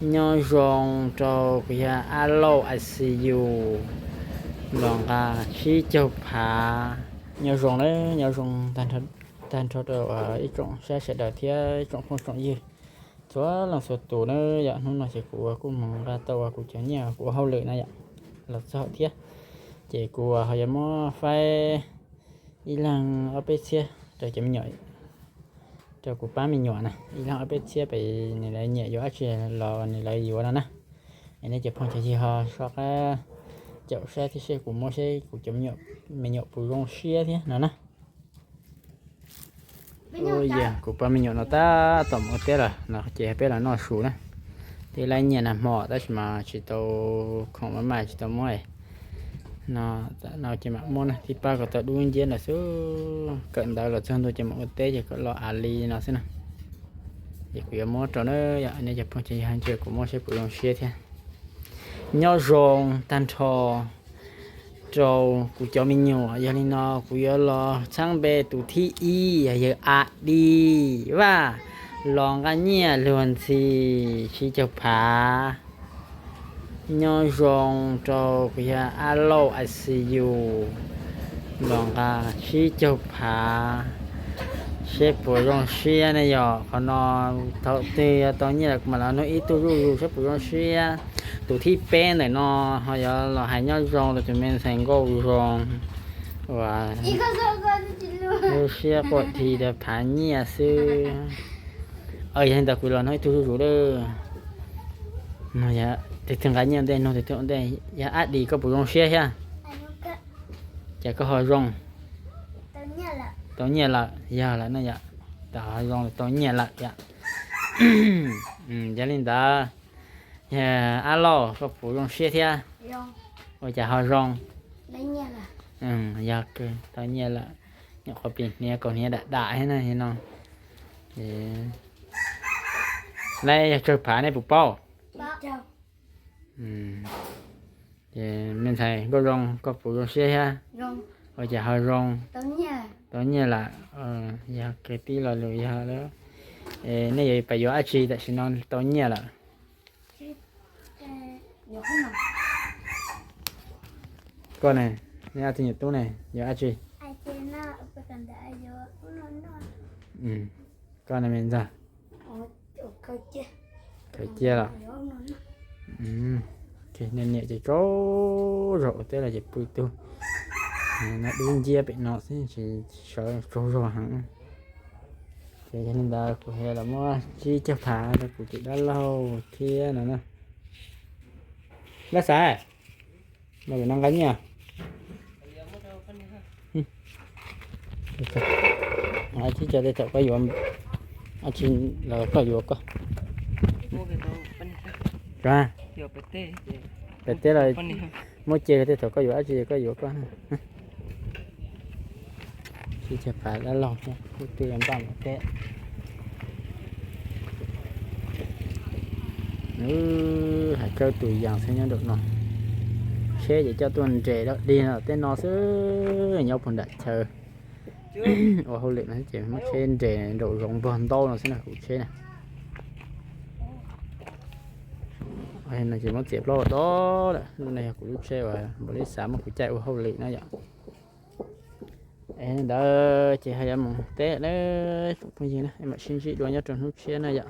Nyob zoo rau kuv yog Ab Lauj I C U los nqa tsib caug phav. Nyob zoo na, nyob zoo tag nrho rau ib tsoom saib sawv daws thiab ib tsoom phooj tsoom ywg txhua leej txhua tus na yom. Hnub no ces kuv kuj mus nqa tau kuv cov nyiaj kuv ua hauj lwm na yom los txog thiab, ces kuv ho yuav muab faib ib leeg ob peb txhiab rau cov me nyuam, rau kuv pab me nyuam na, ib leeg ob peb txhiab pem nws lawv nyiam yuav dab tsi los nws lawv yuav no na. Es nej cov phooj cov ywg ho soj qab caum saib thiab seb kuv muab seb kuv cov me nyuam puas zoo siab thiab no na. Ua yog kuv pab me nyuam no tab tom mus ua teb lawm no ces peb los noj su na. Twb laib nyiaj nag hmo tab sis mas tsis tau khoom maj maj tsis tau muab no, no ces mam muab na, tib pab kom tau dub nciab ntawd xwb, kawm ntawv los txog ntua ces mam ua teb ces kom los av li no xwb na. Ces kuv yuav muab rau na yom, nej cov phooj cov ywg ntsia kuv muab seb puas zoo siab thiab. Nyob zoo tag nrho rau kuv cov me nyuam, yog li no kuv yuav los txhab npe tus thib ib yog yawg A Di Vaj los nqa nyiaj luag ntxhi tsib caug phav. Nyob zoo rau kuv yog Ab Lauj I C U los nqa tsib caug phav, seb puas zoo siab ne yom. Qhov no thaum twg yog tau nyiaj lawm kuv mam los nug ib tug zuj zus seb puas zoo siab. Tus thib peb ntawm no ho yuav los hais nyob zoo rau tus me ntxhais nkauj zoo uas lub siab quaj dhi rau phav nyiaj xwb. Yog li ntawd kuv los nug ib tug zuj zus lawm. Tus twg nqa nyiaj ua ntej, nug tus twg ua ntej. Yog Ab Di, koj puas zoo siab thiab? Ces koj ho zoo tau nyiaj lawm, yog lawm no yom. Tau ho zoo tau nyiaj lawm yom. Yog li ntawd, yog Ab Lauj, koj puas zoo siab thiab? Ua cas ho zoo? Yog tau nyiaj lawm, nyuam qhuav plis hniav kaus hniav dam dam thiab na no. Lawv yog tsawg phav nej puas paub? Ces me ntxhais nkauj zoo, koj puas zoo siab thiab? Ua cas ho zoo? Tau nyiaj lawm. Yog kwv tij lo lus yog lawm. Nej yuav pais yuav dab tsi tam sim no tau nyiaj lawm? Koj ne, nej ob tug nyuam tub ne yuav dab tsi? Koj ne me ntxhais. Khaws cia los. Nej niam ces tsaug zog ua teb los ces pw tug no dub nciab pem no xwb, tsis sawv tsaug zog heev. Ces yog li ntawd kuv hais los muab tsib caug phav rau kuv tus dab laug thiab no na. Dab Xaiv, los no nqa nyiaj. Tsib caug tej thaum koj yuav dab tsi los koj yuav koj. Pem teb los muab cia tej thaum koj yuav dab tsi koj yuav koj. Tsib caug phav dab laug thiab kuv twb yuav npaj mus teb. Hais kawg tus yas xwb nyob nraum no. Tsheb ces coj tuaj nres dawb dig no tej no xwb, nyob puag nram chaw ua hauj lwm no ces muab tsheb nres nraum zoov npog ntaub no xwb na kuv tsheb na. No ces muab txiav plaub ua dob lawm, lub no yog kuv lub tsheb uas npaum li xav muab kuv caij ua hauj lwm na yom. Es ntawd ces ho yuav mus teb lawm tsoom phooj ywg na, mam sib ntsib dua nyob rau hnub tshiab na yom.